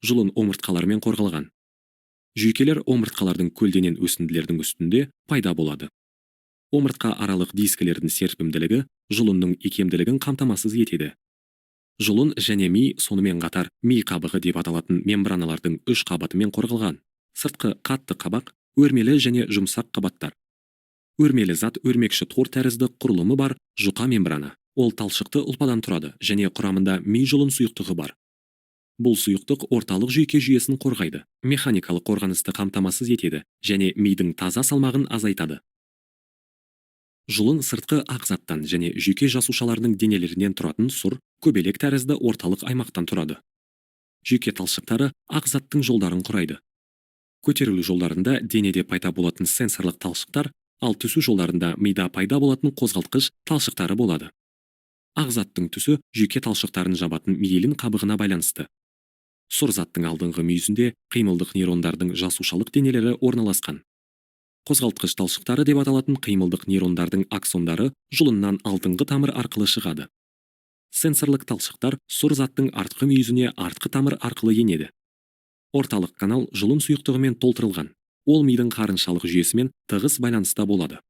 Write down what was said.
Жұлын омыртқалармен қорғалған. Жүйкелер омыртқалардың көлденең өсінділердің үстінде пайда болады. Омыртқа аралық дискілердің серпімділігі жұлынның икемділігін қамтамасыз етеді. Жұлын және ми, сонымен қатар ми қабығы деп аталатын мембраналардың үш қабатымен қорғалған: сыртқы қатты қабақ, өрмелі және жұмсақ қабаттар. Өрмелі зат өрмекші тор тәрізді құрылымы бар жұқа мембрана. Ол талшықты ұлпадан тұрады және құрамында ми жұлын сұйықтығы бар. Бұл сұйықтық орталық жүйке жүйесін қорғайды, механикалық қорғанысты қамтамасыз етеді және мидың таза салмағын азайтады. Жұлын сыртқы ақ заттан және жүйке жасушаларының денелерінен тұратын сұр көбелек тәрізді орталық аймақтан тұрады. Жүйке талшықтары ақ заттың жолдарын құрайды. Көтерілу жолдарында денеде пайда болатын сенсорлық талшықтар, ал түсу жолдарында мида пайда болатын қозғалтқыш талшықтары болады. Ақ заттың түсі жүйке талшықтарын жабатын миелин қабығына байланысты. Сұр заттың алдыңғы мүйізінде қимылдық нейрондардың жасушалық денелері орналасқан. Қозғалтқыш талшықтары деп аталатын қимылдық нейрондардың аксондары жұлыннан алдыңғы тамыр арқылы шығады. Сенсорлық талшықтар сұр заттың артқы мүйізіне артқы тамыр арқылы енеді. Орталық канал жұлын сұйықтығымен толтырылған. Ол мидың қарыншалық жүйесімен тығыз байланыста болады.